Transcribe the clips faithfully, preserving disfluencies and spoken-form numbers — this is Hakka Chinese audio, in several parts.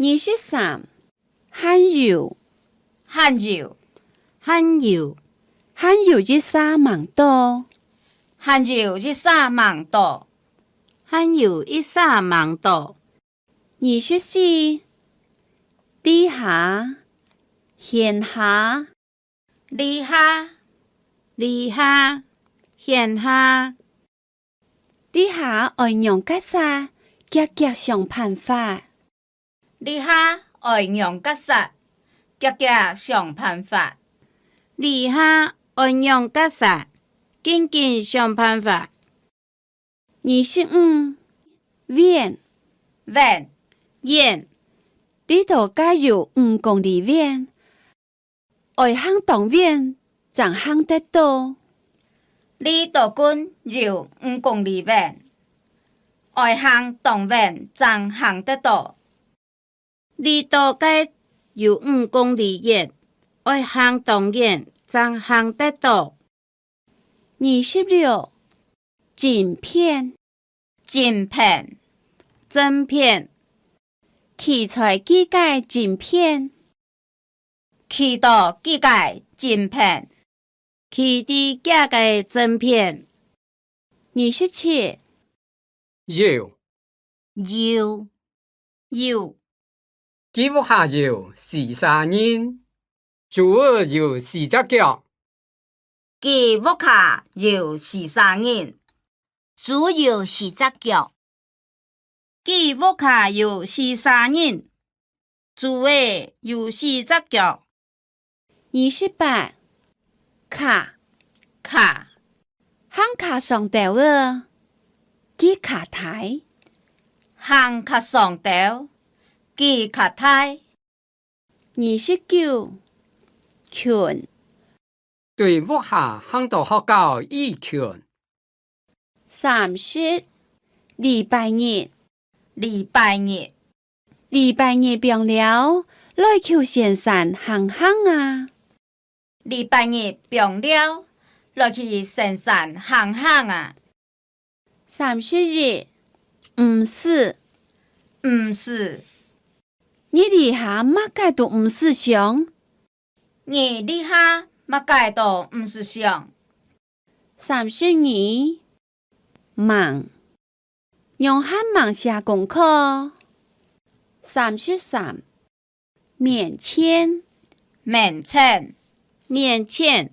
二十三，還有，還有，還有，還有一儕吂到，還有一儕吂到，還有一儕吂到。二十四，這下，現下， 這下，這下，現下。這下愛仰結煞，遽遽想辦法。這下愛仰結煞，遽遽想辦法。這下愛仰結煞，緊緊想辦法。 二十五，遠，遠，遠。這到該有五公里遠，愛行當遠正行得到。這到該有五公里遠，愛行當遠正行得到。 這到該有五公里遠，愛行當遠正行得到。二十六，正片，正片，正片。企在佢个正片，企到佢个正片， 企在厥个正片。二十七，有，有，有。佢屋下有四儕人，豬仔有四隻腳。佢屋下有四儕人，豬有四隻腳。 佢屋下有四儕人，豬仔有四隻腳。二十八，較，較。行較上兜仔，佢較大。行較上兜，佢較大。 二十九，近。對屋下行到學校已近。三十，禮拜日，禮拜日。禮拜日放尞，來去脣山行行啊。禮拜日放尞，來去脣山行行啊。 三十一，毋使，毋使。你這下麼个都毋使想。你這下麼个都毋使想。三十二，吂，仰還吂寫功課。三十三， 面前，面前，面前。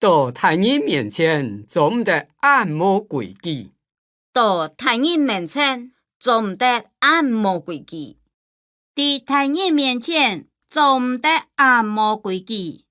到大人面前做毋得恁無規矩。到大人面前做毋得恁無規矩。在大人面前做毋得恁無規矩。